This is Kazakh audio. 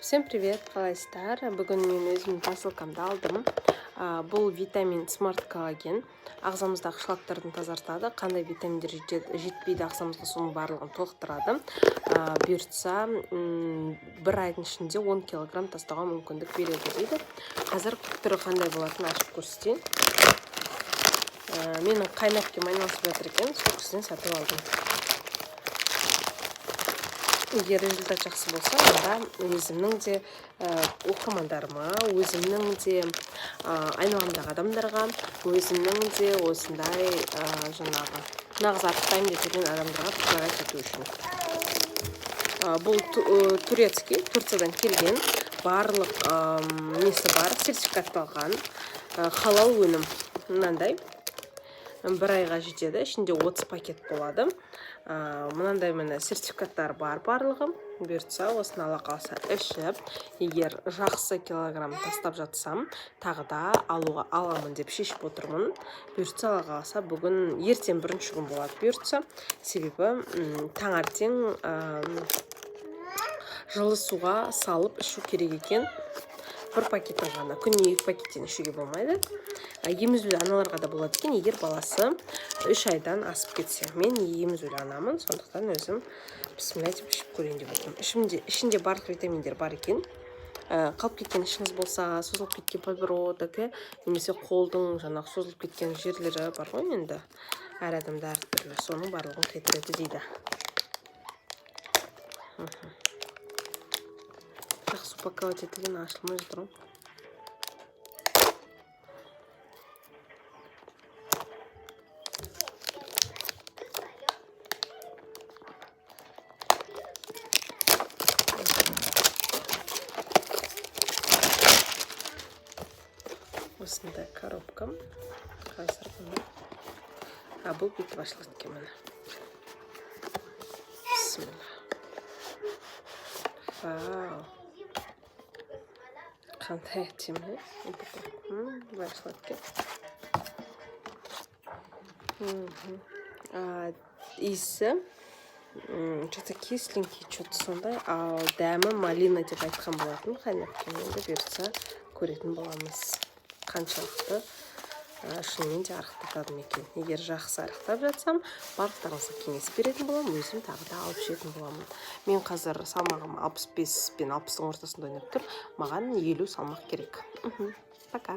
Всем привет, қалайсыздар? Бүгін мен өзімнің посылкамды алдым. Бұл витамин Смарт Коллаген. Ағзамыздағы шлактарды тазартады. Қандай витаминдер жетпейді ағзамызға, соның барлығын толықтырады. Бұйыртса, бір айдың ішінде 10 килограмм тастауға мүмкіндік береді дейді. Қазір түрі қандай болатынын ашып көрсетейін. Менің қайынәпкем айналысып жатыр екен, сол кісіден сатып алдым. Егер результат жақсы болса, онда өзімнің де оқырмандарыма, өзімнің де айналамдағы адамдарға, өзімнің де осындай жаңағы нағыз арықтаймын деп жүрген адамдарға предлагать ету үшін. Бұл турецкий, Турциядан келген, барлық несі бар, сертификатталған, халал өнім. Мынандай бір айға жетеді, ішінде 30 пакет болады. Мынандай, міне, сертификаттар бар барлығы. Бұйыртса, осыны ала қалса ішіп, егер жақсы килограмм тастап жатсам, тағы да алуға аламын деп шешіп отырмын. Бұйыртса, ала қалса, бүгін, ертең бірінші күн болады, бұйыртса. Себебі таңертең жылы суға салып ішу керек екен, бір пакеттен ғана, күніне екі пакеттен ішуге болмайды. Емізулі аналарға да болады екен, егер баласы 3 айдан асып кетсе. Мен емізулі анамын, сондықтан өзім бісміллә деп ішіп көрейін деп отырмын. Ішінде барлық витаминдер бар екен. Қалып кеткен ішіңіз болса, созылып кеткен подбородок, иә, немесе қолдың жаңағы созылып кеткен жерлері бар ғой, енді әр адамда әртүрлі, соның барлығын кетіреді дейді. Жақсы упаковать етілген, ашылмай жатыр ғой. Осындай коробка. Қазір бұны, а, бұл бүйтіп ашылады екен, міне. Бісміллә, вау, қандай әдемі упаковка. Былай ашылады екен. Иісі что-то кисленький, что-то сондай, ал дәмі малина деп айтқан болатын қайынәпкем. Енді бұйыртса, көретін боламыз, қаншалықты шынымен де арықтатады ма екен. Егер жақсы арықтап жатсам, барлықтарыңызға кеңес беретін боламын, өзім тағы да алып ішетін боламын. Мен қазір салмағым 65 пен 60-тың ортасында ойнап тұр, маған 50 салмақ керек. Пока.